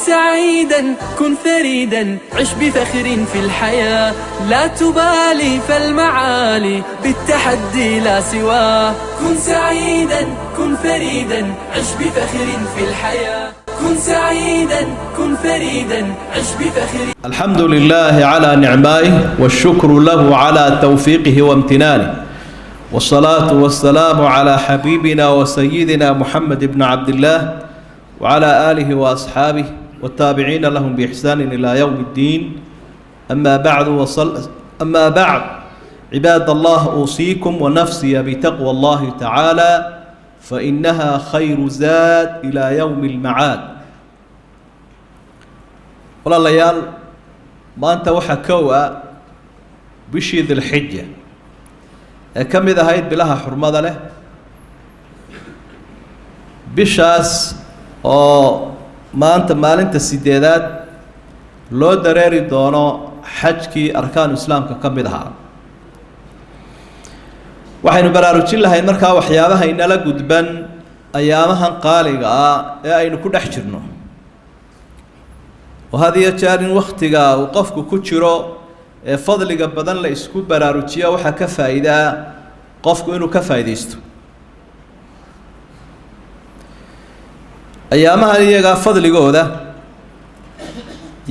سعيدا، كن فريدا، عش بفخر في الحياة. لا تبالي فالمعالي بالتحدي لا سواه. كن سعيدا، كن فريدا، عش بفخر في الحياة. كن سعيدا، كن فريدا، عش بفخر. الحمد لله على نعمائه، والشكر له على توفيقه وامتنانه، والصلاة والسلام على حبيبنا وسيدنا محمد بن عبد الله وعلى آله وأصحابه والتابعين لهم بإحسان إلى يوم الدين. أما بعد، عباد الله، أوصيكم ونفسي بتقوى الله تعالى، فإنها خير زاد إلى يوم المعاد. Walaalayaal, maanta waxaa kow ah bishii Dilxija ee ka mid ahayd bilaha xurmada leh, bishaas oo maanta maalinta sideedaad loo dareeri doono xajkii arkaanu islaamka ka mid ahaa. Waxaynu baraarujin lahayn markaa waxyaabaha inala gudban ayaamahan qaaliga ah ee aynu ku dhex jirno, oo had iyo jeer in waktiga uu qofku ku jiro ee fadliga badan la isku baraarujiyo, waxaa ka faa'iidaa qofku inuu ka faa'iidaysto ayaamahan iyagaa. Fadligooda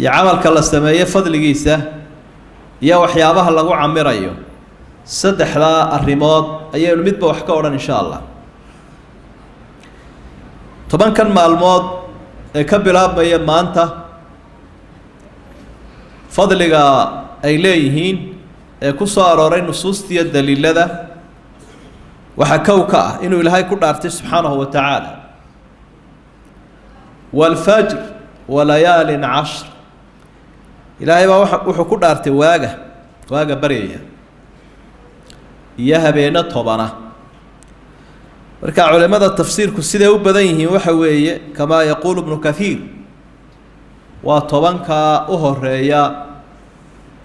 iyo camalka la sameeye fadligiisa iyo waxyaabaha lagu camirayo, saddexdaa arrimood ayaynu midba wax ka odhan, insha Allah. 10-kan maalmood ee ka bilaabmaya maanta, fadliga ay leeyihiin ee ku soo arooray nusuustiiyo daliilada, waxaa kow ka ah inuu Ilaahay ku dhaartay subxaanahu wa tacaala: والفجر وليال عشر. Ilaahay baa wuxuu ku dhaartay waaga baryaya iyo habeeno 10-a. Marka culimada tafsiirku siday u badan yihiin waxa weeye، كما يقول ابن كثير، waa 10-kaa u horeeya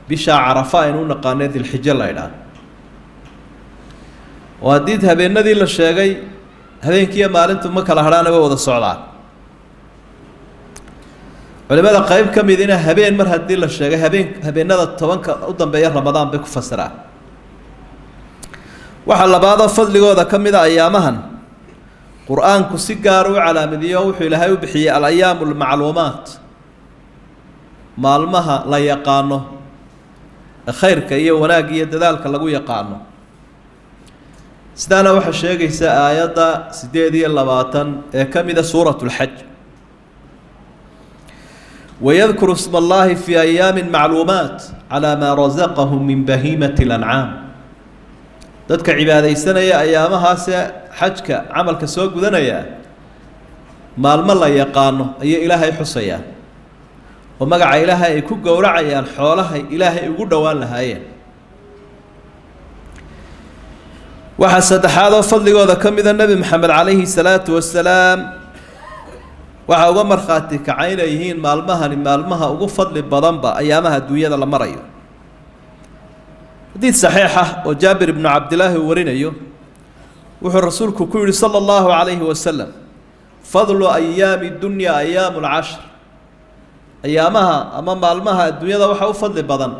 bisha Carafa aynu u naqaane Dilxijo la idhaah. Oo haddii habeenadii la sheegay, habeenkiiyo maalintu ma kala hadhaana, way wada socdaan. Culimada qayb ka midina habeen mar haddii la sheegay, habeenada 10-ka u dambeeya Ramadaan bay ku fasiraan. Waxaa labaadoo fadligooda ka mid a ayaamahan Qur-aanku si gaar u calaamadiyo, wuxuu Ilaahay u bixiyey الأيام المعلومات, maalmaha la yaqaano ee khayrka iyo wanaagga iyo dadaalka lagu yaqaano. Sidaana waxaa sheegaysa aayadda 28 ee ka mida suurat اlxaj: ويذكروا اسم الله في أيام معلومات على ما رزقهم من بهيمة الأنعام. Dadka cibaadaysanaya ayaamahaase xajka camalka soo gudanaya, maalmo la yaqaano ayay Ilaahay xusayaan oo magaca Ilaahay ay ku gowracayaan xoolahay Ilaahay ugu dhowaan lahaayeen. Waxaa saddexaad oo fadligooda ka mida, Nebi Maxamed عليه الصلاة والسلام waxaa uga markhaati kacay inay yihiin maalmahani maalmaha ugu fadli badanba ayaamaha adduunyada la marayo. Xadiid saxiixa oo Jaabir ibnu Cabdilaahi uu warinayo, wuxuu Rasuulku ku yihi صلى الله عليه وسلم: فضل أيام الدنيا أيام العشر. Ayaamaha ama maalmaha adduunyada waxaa u fadli badan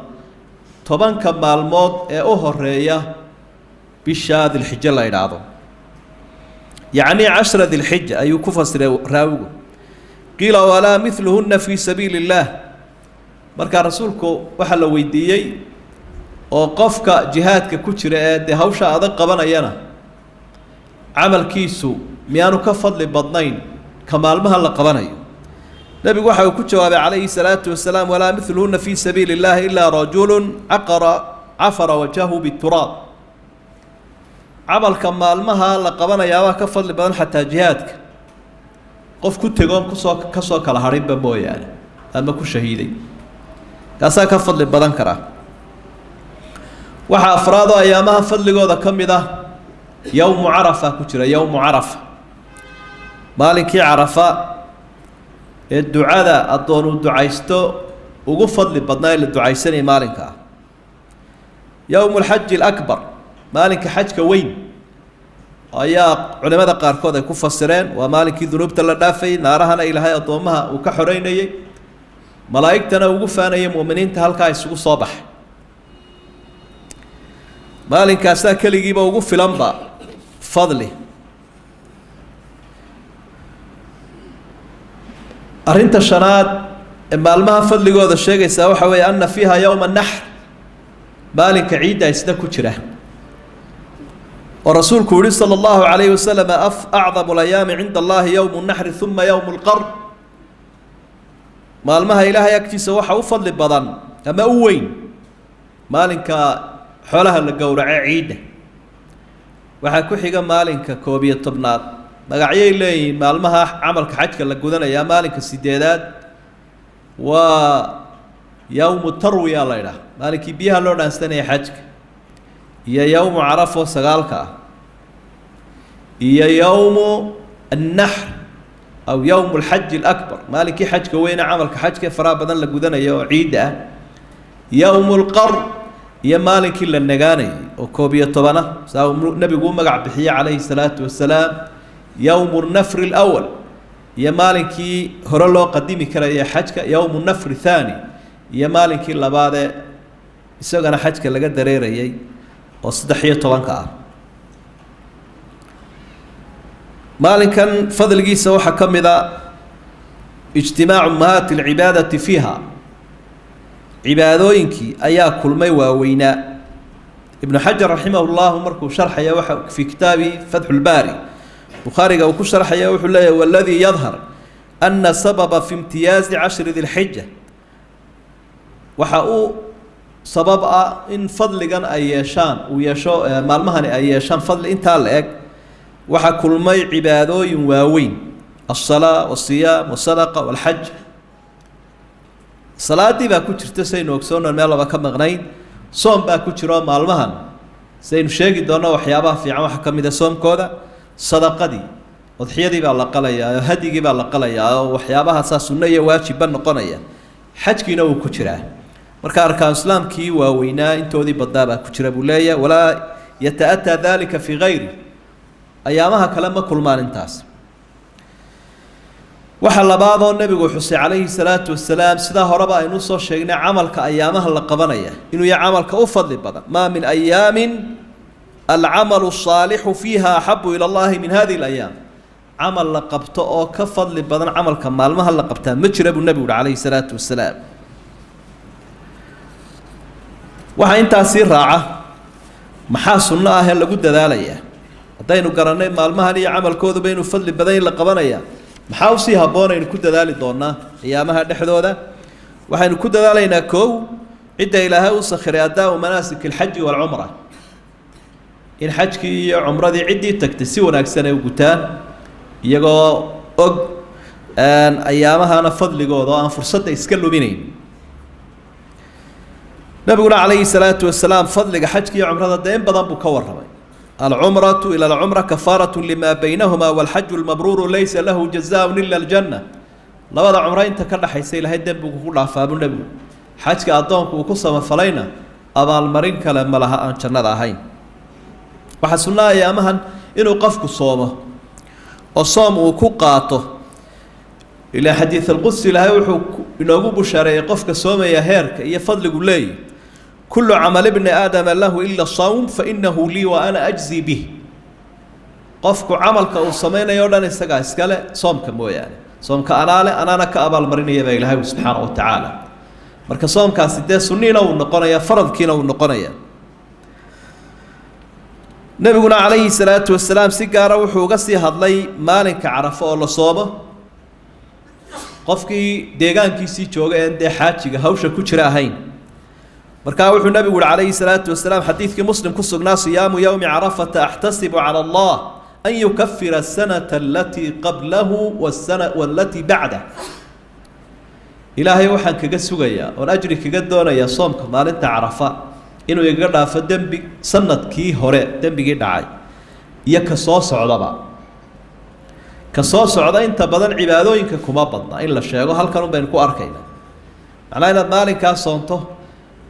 10-ka maalmood ee u horeeya bisha Dilxijo la idhaahdo, yacni عشر ذي الحجة ayuu ku fasiray raawigu. قيل ولا مثلهن في سبيل الله. Markaa Rasuulku waxaa la weydiiyey oo qofka jihaadka ku jira ee dee hawsha adag qabanayana camalkiisu miyaanu ka fadli badnayn ka maalmaha la qabanayo? Nebigu waxa uu ku jawaabay عليه الصلاة والسلام: ولا مثلهن في سبيل الله إلا رجل عقر عفر وجهه بالتراب. Camalka maalmaha la qabanayaabaa ka fadli badan xataa jihaadka, qof ku tegoon kusoo kasoo kala hadhinba mooyaane ama ku shahiiday, kaasaa ka fadli badan karaa. Waxaa afraadoo ayaamaha fadligooda ka mid ah يوم عرفة ku jira, يوم عرفة, maalinkii Carafa ee ducada addoon uu ducaysto ugu fadli badnaa ee la ducaysanayay maalinka ah. يوم الحج الأكبر, maalinka xajka weyn. Ayaa culimada qaarkood ay ku fasireen waa maalinkii dunuubta la dhaafayay, naarahana Ilaahay addoommaha uu ka xoreynayey, malaa'igtana ugu faanayay mu'miniinta halkaa isugu soo baxay. Maalinkaasaa keligiiba ugu filanba fadli. Arrinta shanaad ee maalmaha fadligooda sheegaysaa waxa weeye anna fiiha yowma naxr, maalinka ciidda isna ku jira, oo rasuulku yihi sala allahu calayhi wasalam: acdamu alayaami cinda Allahi yowmu naxri uma yowmu lqarn. Maalmaha Ilaahay agtiisa waxa u fadli badan ama u weyn maalinka xoolaha la gowrace, ciidda. Waxaa ku xiga maalinka 11aad. Magacyay leeyihiin maalmaha camalka xajka la gudanayaa. Maalinka sideedaad waa yowmu tarwiya la idhaah, maalinkii biyaha loo dhaansanaya xajka, iyo yowmu carafo sagaalka ah, iyo yowmu annaxr aw yowmu alxaji alakbar, maalinkii xajka weyne camalka xajka ee faraha badan la gudanayo oo ciidda ah, yowmu lqar, iyo maalinkii la nagaanayay oo 11a, saa uu nabigu u magac bixiyey calayhi salaatu wasalaam, yowmu nafri alawal, iyo maalinkii hore loo qadimi karaya xajka, yowmu nafri thaani, iyo maalinkii labaadee isagana xajka laga dareerayay oo 13-ka ah. Maalinkan fadligiisa waxaa ka mid a ijtimaacu ummahaati alcibaadati fiiha, cibaadooyinkii ayaa kulmay waaweynaa. Ibnu Xajar raximah llahu markuu sharxaya waxa fii kitaabi Fatxu Lbaari Bukhaariga uu ku sharxaya, wuxuu leeyahy: waladii yadhar ana sababa fi imtiyaazi cashri dilxija, waxa uu sabab ah in fadligan ay yeeshaan, uu yeesho maalmahani ay yeeshaan fadli intaa la eg, waxaa kulmay cibaadooyin waaweyn: alsalaa walsiyaam wasadaqa walxaj. Salaadii baa ku jirta, saynu ogsoono, meel laba ka maqnayn. Soom baa ku jiro maalmahan, saynu sheegi doonno waxyaabaha fiican waxaa ka mid a soomkooda. Sadaqadii, udxiyadii baa la qalayaa oo hadyigii baa la qalayaa oo waxyaabaha saa sunno iyo waajibba noqonaya. Xajkiina wuu ku jiraa. Marka arkaan islaamkii waaweynaa intoodii badnaa baa ku jira, buu leeyahay. Walaa yata-ataa dalika fii gayri, ayaamaha kale ma kulmaan intaas. Waxa labaadoo nebigu xusay calayhi salaatu wasalaam, sidaa horeba aynu soo sheegnay, camalka ayaamaha la qabanaya inuu yahay camalka u fadli badan: maa min ayaamin alcamalu asaalixu fiiha axabu ila Allahi min hadihi alayaam. Camal la qabto oo ka fadli badan camalka maalmaha la qabtaa ma jira, buu nebigu uhi calayhi salaatu wasalaam. Waxaa intaasii raaca, maxaa sunno ah ee lagu dadaalayaa? Haddaynu garannay maalmahan iyo camalkooduba inuu fadli badan in la qabanaya, maxaa usii habboon aynu ku dadaali doonaa ayaamaha dhexdooda? Waxaynu ku dadaalaynaa, kow, cidda Ilaahay u sakhiray addaau manaasik alxaji waalcumra, in xajkii iyo cumradii ciddii tagtay si wanaagsan ay u gutaan, iyagoo og ayaamahana fadligooda oo aan fursadda iska luminayn. Nabiguna calayhi salaatu wasalaam fadliga xajka iyo cumrada dee in badan buu ka warramay: alcumratu ila alcumra kafaaratu lima baynahuma, walxaju lmabruuru laysa lahu jazaaun ila aljanna. Labada cumro inta ka dhaxaysa Ilaahay dembigu ku dhaafaa, buu nebigu. Xajka addoonku uu ku samafalayna abaalmarin kale ma laha aan jannada ahayn. Waxaa sunna ayaamahan inuu qofku soomo oo soom uu ku qaato. Ilaa xadiid alqudsi Ilaahay wuxuu inoogu bushaareeyey qofka soomaya heerka iyo fadligu leeyahy: kulu camal ibni aadama lahu ila sawm fainahu lii wa ana ajzi bih. Qofku camalka uu samaynayo o dhan isagaa iskale, soomka mooyaane. Soomka anaale, anaana ka abaalmarinaya, baa Ilahay subxaana wa tacaala. Marka soomkaasi dee sunniina wuu noqonaya, faradkiina wuu noqonaya. Nebiguna calayhi salaatu wasalaam si gaara wuxuu uga sii hadlay maalinka Carafo oo la soomo, qofkii deegaankiisii jooga een dee xaajiga hawsha ku jira ahayn. Markaa wuxuu nabigu uhi calayhi salaatu wasalaam, xadiidkii Muslim ku sugnaa: siyaamu yowmi carafata axtasibu cala Allah an yukafira asanata alatii qablahu wasana walatii bacdah. Ilaahay waxaan kaga sugayaa oon ajri kaga doonayaa soomka maalinta Carafa inuu igaga dhaafo dembi sanadkii hore dembigii dhacay iyo ka soo socdaba. Ka soo socda inta badan cibaadooyinka kuma badna in la sheego, halkan un baynu ku arkayna. Macnaa inaad maalinkaa soonto,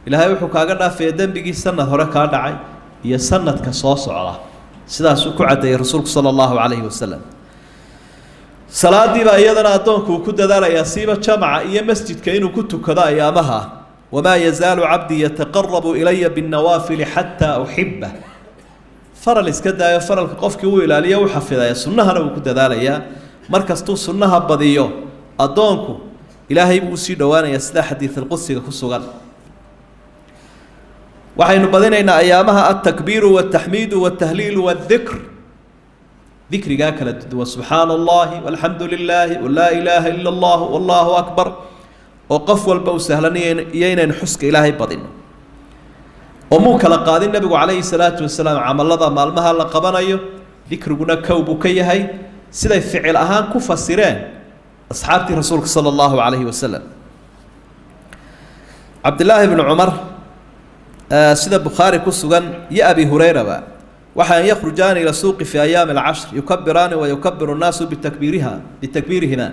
Ilaahay wuxuu kaaga dhaafaya dembigii sanad hore kaa dhacay iyo sanadka soo socda. Sidaasuu ku caddeeyey rasuulku sala allahu calayhi wasalam. Salaadii baa iyadana addoonku uu ku dadaalayaa, siiba jamaca iyo masjidka inuu ku tukado ayaamaha. Wamaa yazaalu cabdii yataqarabu ilaya binnawaafili xataa uxibba. Faral iska daayo, faralka qofkii uu ilaaliyo u xafidaya, sunnahana wuu ku dadaalayaa. Markastuu sunnaha badiyo addoonku, ilaahay buu usii dhowaanayaa, sida xadiidalqudsiga ku sugan. Waxaynu badinaynaa ayaamaha altakbiiru waltaxmiidu waltahliilu waaldikr, dikrigaa kala duwan, subxaana allahi walxamdu lilaahi walaa ilaaha ila allah wallahu akbar, oo qof walba uu sahlanaya, iyo inaynu xuska ilaahay badino. Oo muu kala qaadin nebigu calayhi salaatu wasalaam camalada maalmaha la qabanayo, dikriguna kow buu ka yahay, siday ficil ahaan ku fasireen asxaabtii rasuulka sala allahu calayhi wasalam. Cabdillaahi bnu Cumar, sida Bukhaari ku sugan, iyo Abi Hurayraba, waxa an yakhrujaani ila suuqi fi ayaami alcashr yukabiraani wa yukabiru nnaasu bitakbiiriha bitakbiirihima.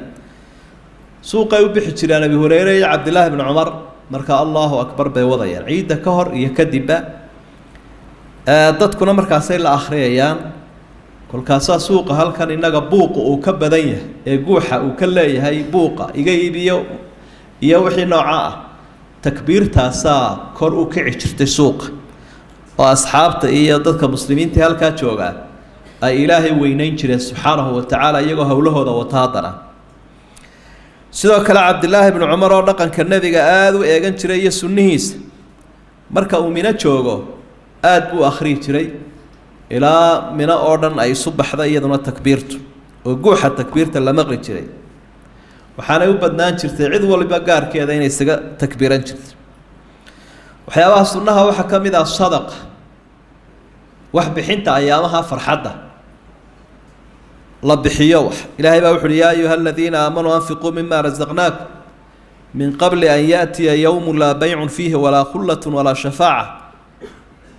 Suuqay u bixi jireen Abi Hureyre iyo Cabdillaahi bnu Cumar, marka allahu akbar bay wadayaan ciidda ka hor iyo kadibba, dadkuna markaasay la akhriyayaan. Kolkaasaa suuqa halkan innaga buuqa uu ka badan yahay ee guuxa uu ka leeyahay, buuqa iga iibiyo iyo wixii nooca ah, takbiirtaasaa kor u kici jirtay suuqa, oo asxaabta iyo dadka muslimiinta halkaa joogaa ay ilaahay weyneyn jireen subxaanahu wa tacaala, iyagoo howlahooda wata. Haddana sidoo kale Cabdillaahi bnu Cumar, oo dhaqanka nebiga aada u eegan jiray iyo sunnihiisa, marka uu Mino joogo aada buu akhriyi jiray ilaa Mino oo dhan ay isu baxda iyaduna takbiirtu, oo guuxa takbiirta la maqli jiray. Waxaanay u badnaan jirtay cid waliba gaarkeeda inay isaga takbiiran jirtay. Waxyaabaha sunnaha waxaa ka mid ah sadaqa, wax bixinta ayaamaha farxadda la bixiyo wax. Ilaahay baa wuxu uhi: yaa ayuha aladiina aamanuu anfiquu mima razaqnaakum min qabli an yaأtiya yowmu laa baycun fiihi walaa khullat walaa shafaaca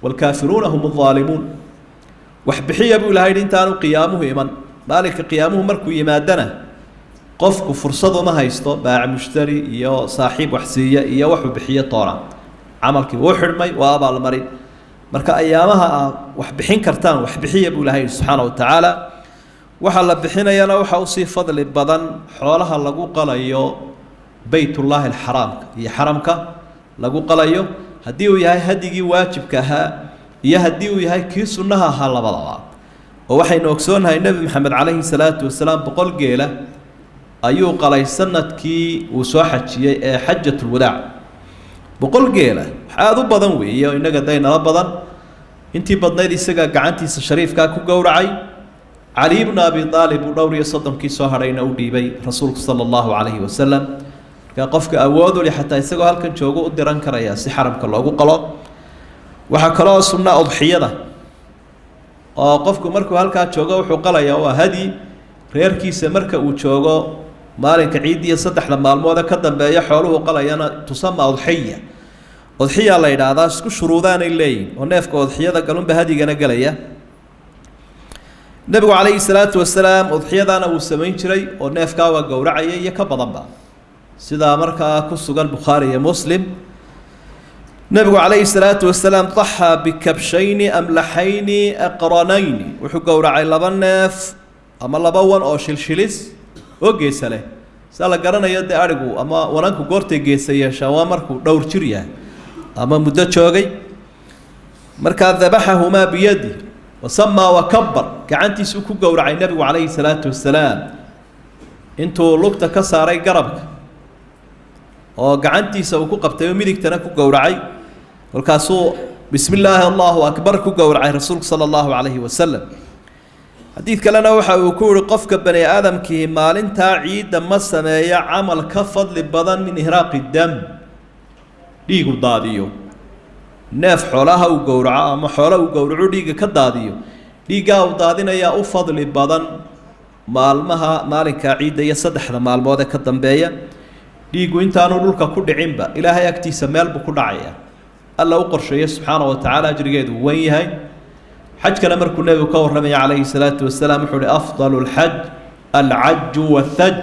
wاlkaafiruuna hum الظaalimuun. Wax bixiya buu ilahay yidhi intaanu qiyaamuhu iman. Maalinka qiyaamuhu markuu yimaadana qofku fursad uma haysto baac mushtari iyo saaxiib waxsiiya iyo waxuu bixiyo toona, camalkii wuu xidhmay, waa abaalmarin. Marka ayaamaha aa wax bixin kartaan wax bixiya buu ilahay yidhi subxaana wa tacaala. Waxaa la bixinayana waxaa usii fadli badan xoolaha lagu qalayo beytullaahi alxaraamka iyo xaramka lagu qalayo, haddii uu yahay hadyigii waajibka ahaa iyo haddii uu yahay kii sunnaha ahaa, labadaba. Oo waxaynu ogsoonnahay Nebi Maxamed calayhi salaatu wasalaam 100 geela ayuu qalay sanadkii uu soo xajiyey ee xajatulwadaac. 100 geela wax aada u badan weeye, oo innaga daynala badan. Intii badnayd isagaa gacantiisa shariifkaa ku gowracay. Cali bnu Abi Aalib uu dhowr iyo soddonkii soo hadhayna u dhiibay rasuulku sala allahu calayhi wasalam. Markaa qofka awood u li xataa isagoo halkan joogo u diran karaya si xaramka loogu qalo. Waxaa kaloo sunna udxiyada, oo qofku markuu halkaa joogo wuxuu qalayaa waa hadyi. Reerkiisa marka uu joogo maalinka ciiddiiyo saddexda maalmoode ka dambeeya xooluhu qalayana tusama udxiya, udxiya la yidhaahdaa. Isku shuruudaanay leeyihin, oo neefka udxiyada galunba hadyigana gelaya. Nebigu calayhi salaatu wasalaam udxiyadaana wuu samayn jiray, oo neefkaa waa gowracaya iyo ka badanba, sidaa markaa ku sugan Bukhaari iyo Muslim. Nebigu calayhi salaatu wasalaam daxaa bikabshayni amlaxayni aqranayni, wuxuu gowracay laba neef ama laba wan oo shilshilis oo geesa leh. Sidaa la garanayo dee, adhigu ama wananku goortay geesa yeeshaa waa markuu dhowr jir yahay ama muddo joogay. Markaa dabaxahumaa biyadi wasamaa wakabar, gacantiisuu ku gowracay nebigu calayhi salaatu wasalaam. Intuu lugta ka saaray garabka oo gacantiisa uu ku qabtay oo midigtana ku gowracay, kolkaasuu bismi illaahi allahu akbar ku gowracay rasuulku sala allahu calayhi wasalam. Xadiid kalena waxa uu ku yihi: qofka bani aadamkihi maalintaa ciidda ma sameeyo camal ka fadli badan min ihraaqi dam, dhiigu daadiyo, neef xoolaha uu gowraco ama xoola uu gowraco dhiigga ka daadiyo, dhiiggaa uu daadinayaa u fadli badan maalmaha maalinkaa ciidda iyo saddexda maalmood ee ka dambeeya. Dhiiggu intaanu dhulka ku dhicinba ilaahay agtiisa meel buu ku dhacaya alla u qorsheeye subxaana wa tacaala, ajrigeedu wan yahay. Xajkana markuu nebigu ka warramaya calayhi salaatu wasalaam wuxuu uhi: afdalu lxaj alcaju wathaj.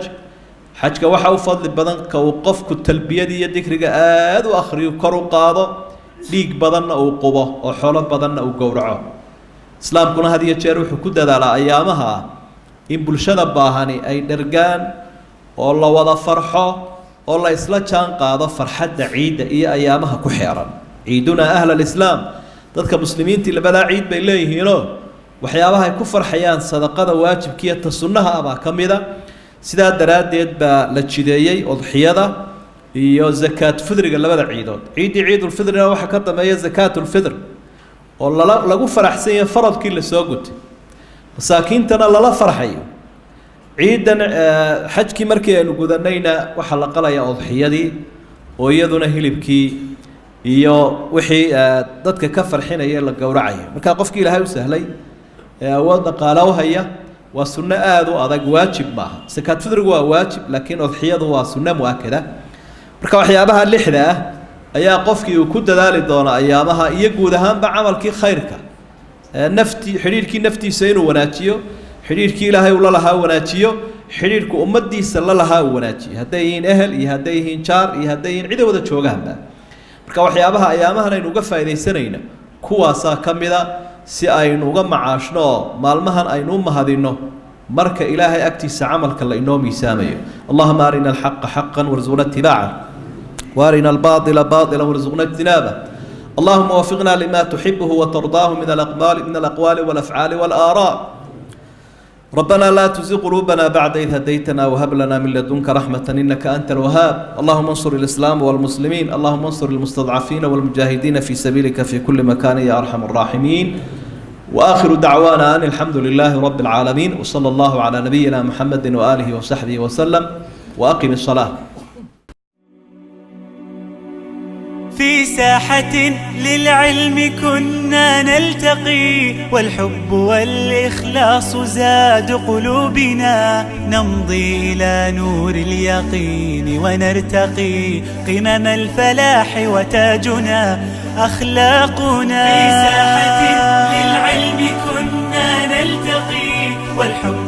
Xajka waxa u fadli badan ka uu qofku talbiyadii iyo dikriga aada u akhriyo, kor u qaado, dhiig badanna uu qubo oo xoolo badanna uu gowraco. Islaamkuna had iyo jeer wuxuu ku dadaalaa ayaamaha in bulshada baahani ay dhergaan oo la wada farxo oo la isla jaan qaado farxadda ciidda iyo ayaamaha ku xeeran. Ciidunaa ahla alislaam, dadka muslimiintii labadaa ciid bay leeyihiinoo waxyaabaha ay ku farxayaan sadaqada waajibkiiyo ta sunnaha ah baa ka mida. Sidaa daraaddeed baa la jideeyey udxiyada iyo zakaat fidriga labada ciidood. Ciiddii ciidulfidrina waxaa ka dambeeya zakaatulfidr oo lala lagu faraxsan yahay faradkii lasoo gutay, masaakiintana lala farxayo. Ciidan xajkii markii aynu gudanayna waxaa la qalayaa udxiyadii oo iyaduna hilibkii iyo wixii dadka ka farxinaya la gowracayo. Marka qofkii Ilaahay u sahlay ee awood dhaqaale u haya, waa sunno aada u adag, waajib maaha. Sakaat fidrigu waa waajib, laakiin udxiyadu waa sunno mu-akada. Marka waxyaabaha lixda ah ayaa qofkii uu ku dadaali doona ayaamaha iyo guud ahaanba camalkii khayrka, nafti xidhiidhkii naftiisa inuu wanaajiyo, xidhiidhkii Ilaahay uu la lahaa wanaajiyo, xidhiidhku ummaddiisa la lahaa uu wanaajiyo, hadday yihiin ehel iyo hadday yihiin jaar iyo hadday yihiin cida wada joogaanba. Marka waxyaabaha ayaamahan aynu uga faaidaysanayno kuwaasaa ka mida, si aynu uga macaashno oo maalmahan aynu u mahadinno marka Ilaahay agtiisa camalka la inoo miisaamayo. Allahuma arina alxaqa xaqa warzuqna itibaaca, وارنا الباطل باطلا وارزقنا اجتنابه. اللهم وفقنا لما تحبه وترضاه من الأقوال والأفعال والآراء. ربنا لا تزغ قلوبنا بعد إذ هديتنا وهب لنا من لدنك رحمة إنك أنت الوهاب. اللهم انصر الإسلام والمسلمين، اللهم انصر المستضعفين والمجاهدين في سبيلك في كل مكان يا أرحم الراحمين. وآخر دعوانا أن الحمد لله رب العالمين، وصلى الله على نبينا محمد وآله وصحبه وسلم، وأقم الصلاة. في ساحة للعلم كنا نلتقي، والحب والإخلاص زاد قلوبنا، نمضي إلى نور اليقين ونرتقي قمم الفلاح وتاجنا أخلاقنا. في ساحة للعلم كنا نلتقي، والحب